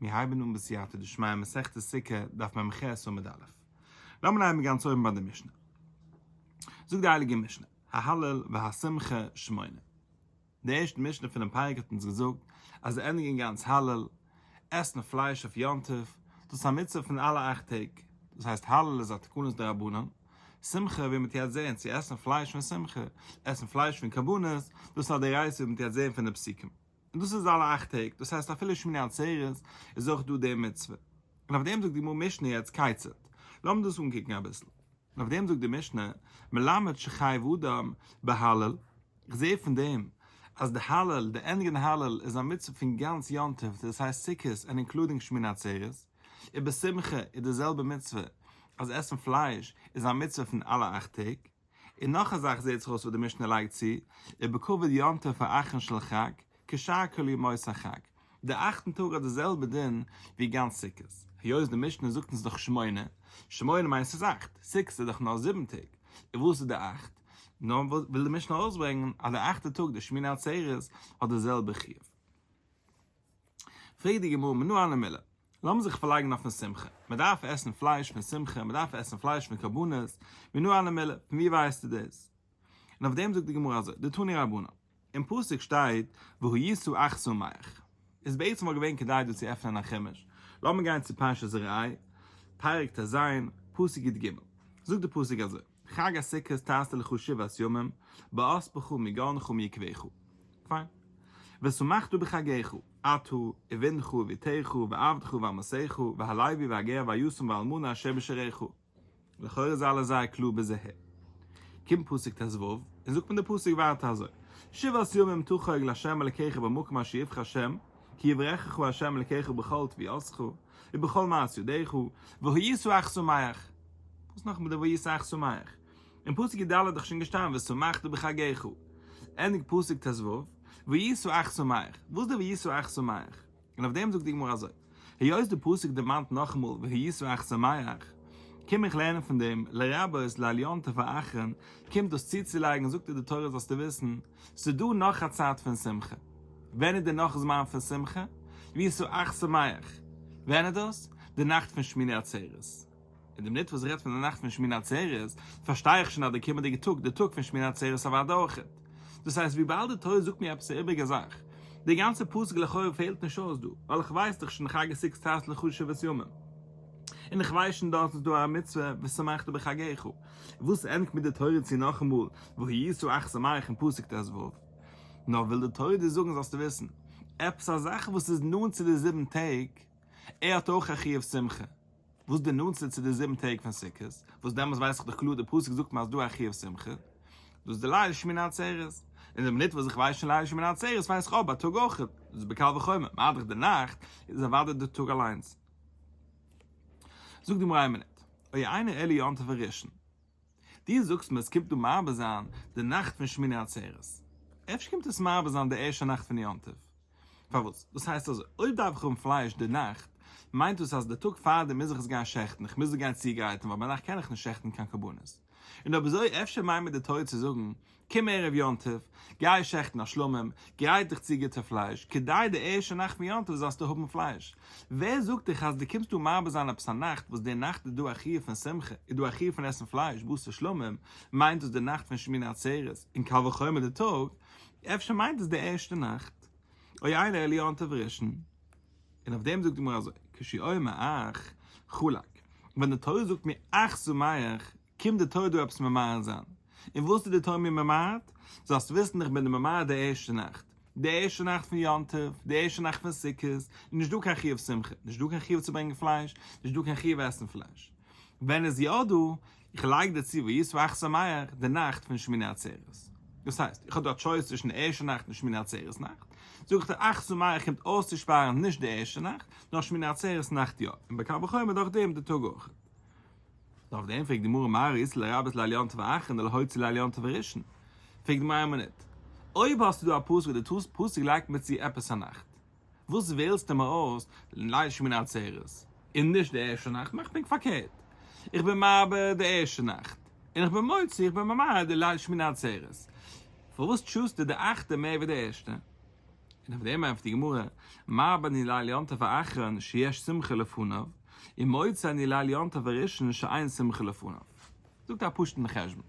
מיר הייבן אן בסייעתא דשמיא מסכת סוכה דף מ"ח עמוד א'. לאמיר הייבן גאנץ אויבן ביי די משנה. זאגט די הייליגע משנה, ההלל והשמחה שמונה. די ערשטע משנה פונעם פרק האט אונז געזאגט אז ענדיגן גאנץ הלל, עסן פלייש אויף יום טוב, דאס איז א מצוה פון אלע אכט טעג. דאס הייסט הלל איז א תקנת דרבנן, שמחה ווי מ'טוט יעצט זען, צו עסן פלייש פון שמחה, עסן פלייש פון קרבנות, דאס איז א דאורייתא ווי מ'טוט יעצט זען פון די פסוקים. און דאס איז אלע אכט טעג, דאס הייסט אפילו שמיני עצרת איז אויך דא די מצוה. און אויף דעם זאגט די גמרא משנה יעצט כיצד? לאמיר דאס אנקוקן אביסל. און אויף דעם זאגט די משנה, מלמד שחייב אדם בהלל, איך זע פון דעם אז די הלל, די ענדיגן הלל איז א מצוה פון גאנץ יום טוב, דאס הייסט סוכות and including שמיני עצרת, ובשמחה איז די זעלבע מצוה, אז עסן פלייש איז א מצוה פון אלע אכט טעג. און נאך א זאך זעהט זיך אויס וואס די משנה לייגט צו, ובכבוד יום טוב האחרון של חג, כשאר כל ימות החג. די אכטן טאג האט די זעלבע דין ווי גאנץ סוכות. היות די משנה זאגט אונז דאך שמונה, שמונה מיינט ס'איז אכט, סוכות איז דאך נאר זיבן טעג, און וואס איז די אכט? נאר וויל די משנה ארויסברענגען אז די אכטע טאג די שמיני עצרת האט די זעלבע חיוב. פרעגט די גמרא מנא הני מילי, לאמיר זיך פארלייגן אויפן שמחה, מען דארף עסן פלייש פון שמחה, מען דארף עסן פלייש פון קרבנות, מנא הני מילי, פון ווי ווייסטו דאס? און אויף דעם זאגט די גמרא אזוי, דתנו רבנן, אין פסוק שטייט והיית אך שמח, איז בעצם וואלט געווען כדאי דא צו עפענען א חומש, לאמיר גיין צו פרשת ראה, פרק טז, פסוק יג, זאגט די פסוק אזוי, חג הסוכות תעשה לך שבעת ימים, באספך מגרנך ומיקבך. פיין. ושמחת בחגך, אתה, ובנך ובתך, ועבדך ואמתך, והלוי והגר והיתום והאלמנה אשר בשעריך. לכאורה איז אלעס זייער קלאר ביז אהער. קומט פסוק טו, און זאגט מיר די פסוק ווייטער אזוי, שבעת ימים תחוג לה' אלקיך במקום אשר יבחר ה', כי יברכך ה' אלקיך בכל תבואתך, ובכל מעשה ידיך, והיית אך שמח. וואס נאך מיט די והיית אך שמח? אין פסוק יד איז דאך שוין געשטאנען ושמחת בחגך. ענדיגט פסוק טו, והיית אך שמח. וואס איז די והיית אך שמח? און אויף דעם זאגט די גמרא אזוי, היות די פסוק דערמאנט נאכאמאל והיית אך שמח, קום איך לערנען פון דעם, לרבות ליל יום טוב האחרון, קומט דאס צוצולייגן, זאגט דיר די תורה זאלסטו וויסן, ס'איז דא נאך א צייט פון שמחה. ווען איז די נאך זמן פון שמחה? והיית אך שמח. ווען איז דאס? די נאכט פון שמיני עצרת. אין די מינוט וואס איך רעד פון די נאכט פון שמיני עצרת, פארשטיי איך שוין אז די קומענדיגע טאג, די טאג פון שמיני עצרת אוודאי אויכעט. דאס הייסט וויבאלד די תורה זאגט מיר עפעס א איבעריגע זאך, די גאנצע פסוק לכאורה פעלט נישט אויס דא, ווייל איך ווייס דאך שוין חג הסוכות תעשה לך שבעת ימים, און איך ווייס שוין דארט איז דא א מצוה ושמחת בחגך, וואס ענדיגט מיר די תורה צו נאכאמאל והיית אך שמח אין פסוק טו? נאר וויל די תורה דיר זאגן זאלסטו וויסן, עפעס א זאך וואס איז נאנט צו די זיבן טעג, ער האט אויך א חיוב שמחה. וואס די נאנטסטע צו די זיבן טעג פון סוכות, וואס דעמאלס ווייס איך דאך קלאר די פסוק זאגט מיר אז דא א חיוב שמחה, דאס איז די ליל שמיני עצרת, און די מינוט וואס איך ווייס שוין ליל שמיני עצרת ווייס איך אויך בייטאג אויך, דאס איז בקל וחומר, מה דאך די נאכט איז אוודאי די טאג אליינס. זאגט די גמרא איין מינוט, או אינו אלא יום טוב הראשון. דו זאגסט מיר עס קומט דא מרבה זיין די נאכט פון שמיני עצרת. אפשר קומט עס מרבה זיין די ערשטע נאכט פון יום טוב. פארוואס? דאס הייסט אזוי, אויב דארף איך האבן פלייש די נאכט, מיינט דאס אז די טאג פארדעם מוז איך עס גיין שעכטן, איך מוז עס גיין צוגרייטן ווייל ביינאכט קען איך נישט שעכטן קיין קרבנות. און אויב אזוי אפשר מיינט מיר די תורה צו זאגן, קום ערב יום טוב, גיי שעכטן א שלמים, גרייט דיך צו גוטע פלייש, כדי די ערשטע נאכט פון יום טוב זאלסטו האבן פלייש. ווער זאגט דיך אז דו קומסט דא מרבה זיין עפעס א נאכט וואס די נאכט איז דא א חיוב פון שמחה, איז דא א חיוב פון עסן פלייש, בשר שלמים, מיינט דאס די נאכט פון שמיני עצרת, און קל וחומר די טאג, אפשר מיינט עס די ערשטע נאכט, או אינו אלא יום טוב ראשון. און אויף דעם זאגט די גמרא אזוי, כשהוא אומר אך, חלק, ווען די תורה זאגט מיר אך שמח, קומט די תורה דא עפעס ממעט זיין? און וואס איז די תורה מיר ממעט? זאלסט וויסן איך בין דיר ממעט די ערשטע נאכט, די ערשטע נאכט פון יום טוב, די ערשטע נאכט פון סוכות, איז נישט דא קיין חיוב שמחה, נישט דא קיין חיוב צו ברענגען פלייש, נישט דא קיין חיוב עסן פלייש. ווען איז יא דא? איך לייג דיר צו והיית אך שמח, די נאכט פון שמיני עצרת. דאס הייסט, איך האב דא א choice צווישן די ערשטע נאכט און שמיני עצרת נאכט, זאג איך דיר אך שמח קומט אויסצושפארן נישט די ערשטע נאכט, נאר שמיני עצרת נאכט יא, און בקל וחומר דורך דעם די טאג אויך. אויף דעם פרעגט די גמרא מה ראית לרבות ליל יום טוב האחרון דלהוציא ליל יום טוב הראשון? פרעגט די גמרא איין מינוט, אויב האסטו דא א פסוק וואס די פסוק לייגט מיר צו עפעס א נאכט, וואס וועלסטו מיר אויס ליל שמיני עצרת און נישט די ערשטע נאכט? מאך פונקט פארקערט, איך בין מרבה די ערשטע נאכט און איך בין מוציא, איך בין ממעט די ליל שמיני עצרת, פארוואס טשוזטו די אכטע מער ווי די ערשטע? און אויף דעם ענטפערט די גמרא, מרבה אני ליל יום טוב האחרון שיש שמחה לפניו, ומוציא אני ליל יום טוב הראשון שאין שמחה לפניו. זאגט א פשוט'ן חשבון.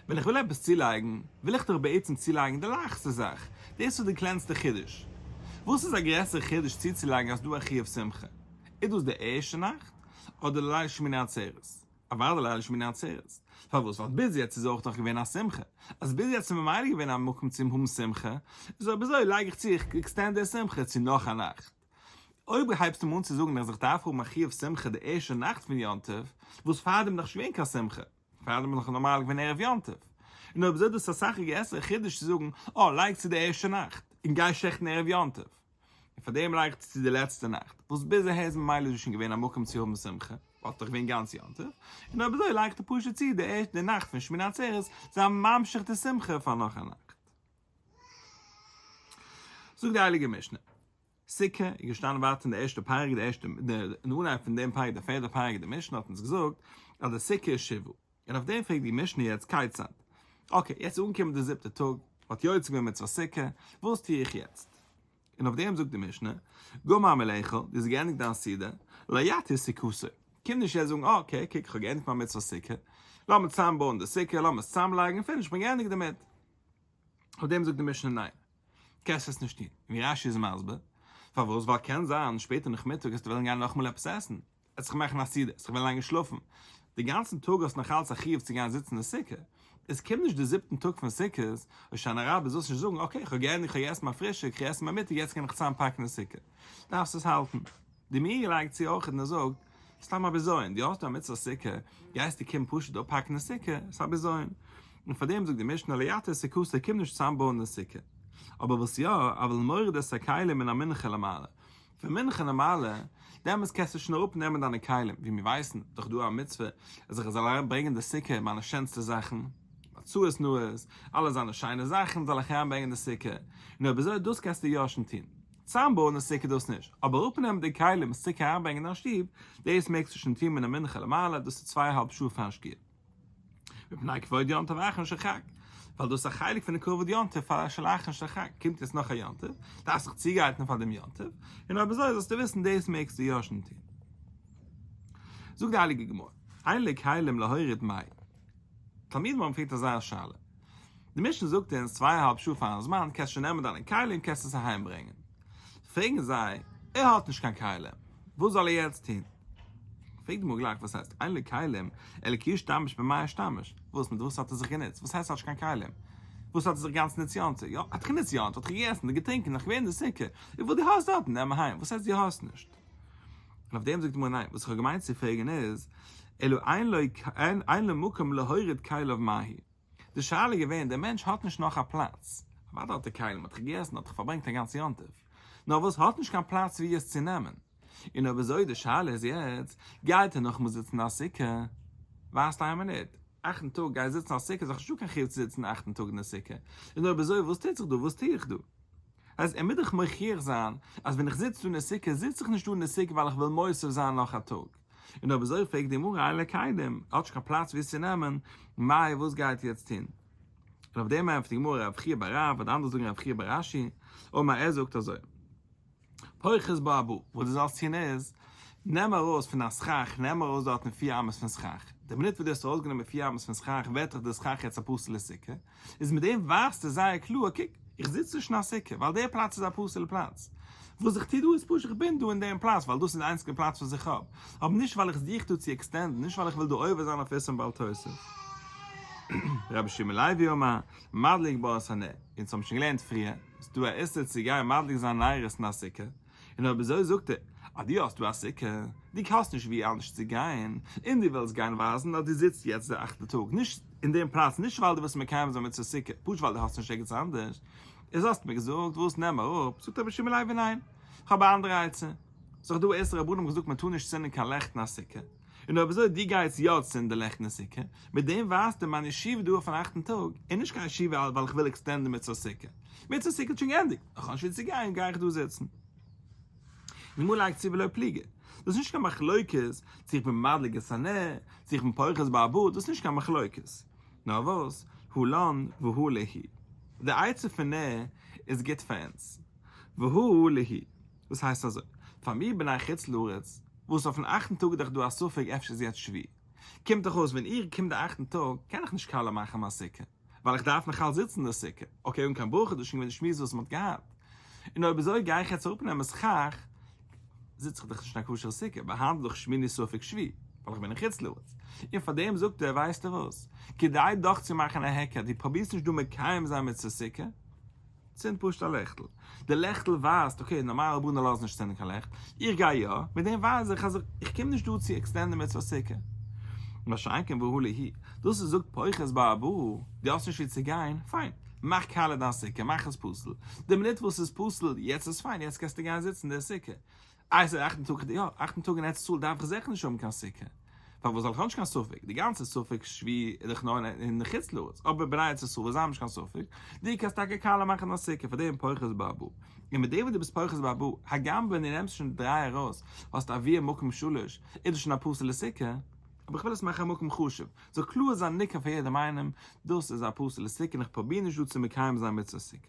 ווען איך וויל עפעס צולייגן, וויל איך דאך בעצם צולייגן די לייכסטע זאך, דאס איז די קלענסטע חידוש. וואס איז א גרעסערע חידוש צוצולייגן אז ס'דא א חיוב שמחה? איז דאס די ערשטע נאכט, אדער ליל שמיני עצרת? אוודאי ליל שמיני עצרת. פארוואס? ווייל ביז יעצט איז אויך דאך געווען א שמחה. אז ביז יעצט איז ממילא געווען א מקום צו האבן שמחה, איז אויב אזוי לייג איך צו, איך extend די שמחה צו נאך א נאכט. אויב הייבסטו מיר אן צו זאגן אז איך דארף האבן א חיוב שמחה די ערשטע נאכט פון יום טוב, וואס פארדעם איז נאך נישט געווען קיין שמחה, פארדעם איז נאך נארמאל געווען ערב יום טוב. און אויב אזוי דאס איז אסאך א גרעסערע חידוש צו זאגן, אה, לייג צו די ערשטע נאכט, און גיי שעכטן ערב יום טוב. און פאר דעם לייג איך צו די לעצטע נאכט, וואס ביז אהער איז ממילא דא שוין געווען א מקום צו האבן שמחה, ווייל ס'איז דאך געווען גאנץ יום טוב, און אויב אזוי לייגט ער פשוט צו די ערשטע נאכט פון שמיני עצרת, זיי ממשיך די שמחה פאר נאך א נאכט. זאגט די הייליגע משנה, סוכה איז געשטאנען ווייטער אין די ערשטע פרק, די ערשטע, אין אנהייב פון דעם פרק, די פערדע פרק, די משנה האט אונז געזאגט אז די סוכה איז שבעה, און אויף דעם פרעגט די משנה יעצט כיצד? okay, יעצט איז אנגעקומען די זיבטע טאג, מ'האט יוצא געווען מצוות סוכה, וואס טו איך יעצט? און אויף דעם זאגט די משנה, גמר מלאכול, דו האסט געענדיגט דיין סעודה, לא יטה סוכתו, קום נישט יעצט זאגן, okay, קוק איך האב געענדיגט מיין מצוות סוכה, לאמיר צוזאמבויען די סוכה, לאמיר עס צוזאמלייגן, finish, איך בין געענדיגט דערמיט. אויף דעם זאגט די משנה ניין, קענסט עס נישט טון, ווי רש"י איז מסביר, פארוואס, ווייל קען זיין שפעטער נאכמיטאג וועסטו וועלן גיין נאכאמאל עפעס עסן, וועסט זיך מאכן א סעודה, וועסט זיך וועלן לייגן שלאפן, די גאנצן טאג האסט נאך אלץ א חיוב צו גיין זיצן אין סוכה, עס קומט נישט די זיבטן טאג פון סוכות, הושענא רבה, זאלסט נישט זאגן, okay, איך האב געענדיגט, איך האב געעסן מיין פרישטאג, איך האב געעסן מיין מיטאג, יעצט קען איך צוזאם פאקן די סוכה. דארפסט עס האלטן. די מאירי לייגט צו אויך און ער זאגט, סתם א בזיון, דו האסט דא א מצוות סוכה, גייסטו קומען פשוט אפפאקן די סוכה, ס'איז א בזיון. און פאר דעם זאגט די משנה לא יטה סוכתו קום נישט צוזאמבויען די סוכה. אבער וואס יא, אבל מוריד את הכלים מן המנחה למעלה. פון מנחה למעלה, דעמאלטס קענסטו שוין אראפ נעמען דיינע כלים, ווי מיר ווייסן, דאך דא א מצוה אז איך זאל אריין ברענגען די סוכה מיינע שענסטע זאכן, מצעות נאות, אלע זיינע שיינע זאכן זאל איך אריין ברענגען אין די סוכה, און אויב אזוי דאס קענסטו יא שוין טון. צוזאמבויען די סוכה דאס נישט, אבער אראפנעמען די כלים און סוכה אריינברענגען אין דיין שטוב, דאס מעגסטו שוין טון מן המנחה למעלה, דאס איז צוויי אהאלב שעה פארן שקיעה. מפני כבוד יום טוב אחרון של חג, ווייל דאס איז א חלק פון די כבוד יום טוב פאר של אחרון של חג, קומט יעצט נאך א יום טוב, דארפסט זיך צוגרייטן פאר דעם יום טוב, און אויב אזוי זאלסטו וויסן דאס מעגסטו יא שוין טון. זאגט די הייליגע גמרא, אין לו כלים להוריד מאי. תלמידים האבן געפרעגט אזא שאלה. די משנה זאגט אונז צוויי אהאלב שעה פארן זמן קענסט שוין נעמען דיינע כלים קענסט עס אהיים ברענגען. פרעגן זיי, ער האט נישט קיין כלים, וואס זאל ער יעצט טון? פרעגט די גמרא גלייך, וואס הייסט אין לו כלים, אלא כי השתמש במה השתמש, וואס מיט וואס האט ער זיך גענוצט, וואס הייסט ער האט נישט קיין כלים, וואס האט ער זיך גאנץ נוצט יום טוב, יא, האט ער גענוצט יום טוב, האט ער געגעסן און געטרינקען, נאך געווען אין די סוכה, און וואס דו האסט דארטן נעם אהיים, וואס הייסט דו האסט נישט? און אויף דעם זאגט די גמרא ניין, וואס איך האב געמיינט צו פרעגן איז, אלא אין לו אין לו מקום להוריד כליו מהו. די שאלה איז געווען, דער מענטש האט נישט נאך א פלאץ, אוודאי האט ער כלים, האט ער געגעסן, האט ער פארברענגט א גאנץ יום טוב, נאר וואס האט נישט קיין פלאץ ווי עס צו נעמען. און אויב אזוי די שאלה איז יעצט, גייט ער נאכאמאל זיצן אין א סוכה? ווייזט איין מינוט, אכטן טאג גיי זיצן אין א סוכה, איז דאך נישטא קיין חיוב צו זיצן אכטן טאג אין די סוכה, און אויב אזוי וואס טוט זיך דא, וואס טו איך דא? אז ער מוז דאך מוכיח זיין אז ווען איך זיץ דא אין די סוכה זיץ איך נישט דא אין די סוכה ווייל איך וויל מוסיף זיין נאך א טאג. און אויב אזוי פרעגט די גמרא אין לו כלים, ער האט נישט קיין פלאץ וואו עס צו נעמען, מאי וואס גייט ער יעצט טון? און אויף דעם ענטפערט די גמרא רב חייא בר רב, אדער אנדערע זאגן רב חייא בר אשי, אמר ער זאגט אזוי, פוחת בה ארבעה, וואס דו זאלסט טון איז, נעם ארויס פון א סכך, נעם ארויס דארטן פיר אמות פון סכך, די מינוט וואס דו האסט ארויסגענומען פיר אמות פון סכך ווערט דאך די סכך יעצט א פסול'ע סוכה, איז מיט דעם ווייזטו זייער קלאר, קוק, איך זיץ נישט אין א סוכה, ווייל דער פלאץ איז א פסול'ע פלאץ. וואס איך טו דא איז פשוט איך בין דא אין דעם פלאץ ווייל דאס איז די איינציגע פלאץ וואס איך האב, אבער נישט ווייל איך זוך דא צו extend ן, נישט ווייל איך וויל דא עובר זיין אויף איסור בל תוסיף. רבי יהושע בן לוי אמר, מדליק בה את הנר. אונז האבן שוין געלערנט פריער, ס'איז דא א איסור צו גיין מדליק זיין נרות אין א סוכה, און אויב אזוי זאגט ער, אז דו האסט דא א סוכה, דו האסט נישט וואו אנדערש צו גיין, און דו ווילסט גיין ווייזן אז דו זיצט יעצט די אכטע טאג נישט אין דעם פלאץ, נישט ווייל דו ווילסט מקיים זיין מצוות סוכה, פשוט ווייל דו האסט נישט ערגעץ אנדערש, איז האסט מיר געזאגט וואס נעם אראפ, זאגט רבי יהושע בן לוי ניין, איך האב א אנדערע עצה, ס'איז דאך דא איסור רבנן האבן געזאגט מען טאר נישט צינדן קיין לעכט אין א סוכה, און אויב אזוי דו גייסט יא צינדן לעכט אין די סוכה, מיט דעם ווייזטו מיין ישיבה דא אויפן אכטן טאג איז נישט קיין ישיבה ווייל איך וויל extend ן מצוות סוכה, מצוות סוכה האט שוין געענדיגט, איך האב נישט וואו צו גיין גיי איך דא זיצן. די גמרא לייגט צו ולא פליגי, דאס איז נישט קיין מחלוקת צו איך בין מדליק את הנר, צו איך בין פוחת בארבעה, דאס איז נישט קיין מחלוקת. נאר וואס, הא לן והא להו. די עצה פון נר. איז גוט פאר אונז. והא להו. דאס הייסט אזוי, פאר מיר בני חוץ לארץ, וואס אויפן אכטן טאג איז דאך דא א ספק אפשר איז יעצט שביעי. קומט דאך אויס ווען איך קום די אכטן טאג קען איך נישט קאלע מאכן מיין סוכה, ווייל איך דארף נאך אלץ זיצן אין די סוכה, okay אן קיין ברכה, דאס איז שוין געווען די שמועס וואס מען האט געהאט. און אויב אזוי גיי איך יעצט אראפנעמען סכך, זיץ איך דאך נישט אין א כשר'ע סוכה, ווייל היינט איז דאך שמיני ספק שביעי, ווייל איך בין אין חוץ לארץ. און פאר דעם זאגט ער, ווייסטו וואס, כדי דאך צו מאכן א היכר, דו פרובירסט נישט דא מקיים זיין מצוות סוכה, צינד פשוט א לעכטל. די לעכטל ווייזט, okay, נארמאלע רבנים לאזן נישט צינדן קיין לעכט, איך גיי יא, מיט דעם ווייז איך אז איך קום נישט דא צו extend ן מצוות סוכה. מה שאין כן והא להו, דאס איז זאגט פוחת בארבעה, דו האסט נישט וואו צו גיין, פיין, מאך קאלע דיין סוכה, מאך עס פסול, די מינוט וואס ס'איז פסול, יעצט איז פיין, יעצט קענסטו גיין זיצן אין די סוכה. איי ס'איז אכטן טאג, יא, אכטן טאג אין ארץ ישראל דארף איך זיכער נישט האבן קיין סוכה. פארוואס זאל איך האבן נישט קיין ספק? די גאנצע ספק שביעי איז דאך נאר אין חוץ לארץ, אבער בני ארץ ישראל וואס זיי האבן נישט קיין ספק, דו קענסט טאקע קאלע מאכן א סוכה, פאר דעם פוחת בארבעה. און מיט דעם וואס דו ביסט פוחת בארבעה, הגם ווען דו נעמסט שוין דריי ארויס, האסטו אוויר מקום שלש, איז דאס שוין א פסול'ע סוכה, אבער איך וויל עס מאכן א מקום חשוב, זאל קלאר זיין ניכר פאר יעדעם איינעם, דאס איז א פסול'ע סוכה און איך פרוביר נישט דא צו מקיים זיין מצוות סוכה.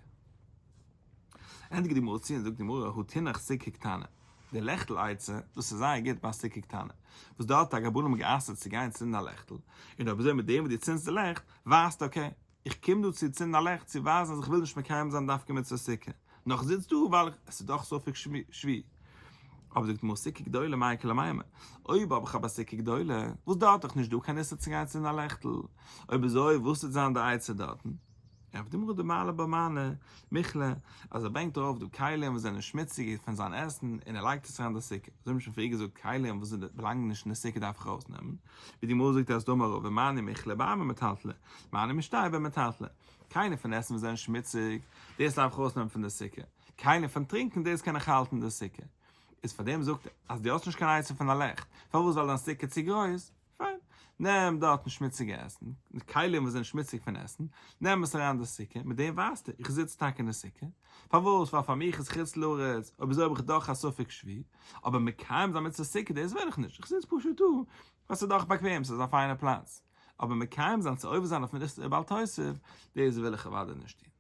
ענדיגט די גמרא צו און זאגט די גמרא הא תינח סוכה קטנה, די לעכטל עצה, דאס איז זייער גוט ביי א סוכה קטנה, וואס דארט האט א רבנים גע'אסר'ט צו גיין צינדן א לעכטל, און אויב אזוי מיט דעם וואס דו צינדסט די לעכט, ווייזטו okay, איך קום דא צו צינדן א לעכט צו ווייזן אז איך וויל נישט מקיים זיין דווקא מצוות סוכה, נאך זיץ דא ווייל עס איז דאך ספק שביעי. אבער זאגט די גמרא סוכה גדולה מאי איכא למימר, אויב האב איך אבער א סוכה גדולה, וואס דארט איז דאך נישט דא קיין איסור צו גיין צינדן א לעכטל, אויב אזוי וואס וועט זיין די עצה דארטן? ענטפערט די גמרא דמעלי בה מאני מיכלא, אז ער ברענגט ארויף דא כלים וואס זענען שמוציג פון זיין עסן און ער לייגט עס אריין אין די סוכה, אזוי האט מען שוין פריער געזאגט כלים וואס באלאנגן נישט אין די סוכה דארף איך ארויסנעמען, ווי די גמרא זאגט אז דאמר רבא מאני מיכלא בארבעה מטלטלי, מאני משתייה במטלטלי, כלים פון עסן וואס זענען שמוציג, דאס דארף איך ארויסנעמען פון די סוכה, כלים פון טרינקען דאס קען איך האלטן אין די סוכה. איז פאר דעם זאגט ער אז דו האסט נישט קיין עצה פון א לעכט, פארוואס ווייל דיין סוכה איז צו גרויס, פיין, נעם דארטן שמוציגע עסן, כלים וואס זענען שמוציג פון עסן, נעם עס אריין אין די סוכה, מיט דעם ווייזטו, איך זיץ טאקע אין די סוכה. פארוואס? ווייל פאר מיך איז חוץ לארץ, אויב אזוי האב איך דאך א ספק שביעי, אבער מקיים זיין מצוות סוכה דאס וויל איך נישט, איך זיץ פשוט דא, ווייל ס'איז דאך באקוועם, ס'איז א פיינע פלאץ. אבער מקיים זיין צו עובר זיין אויפן איסור בל תוסיף, דאס וויל איך אוודאי נישט טון.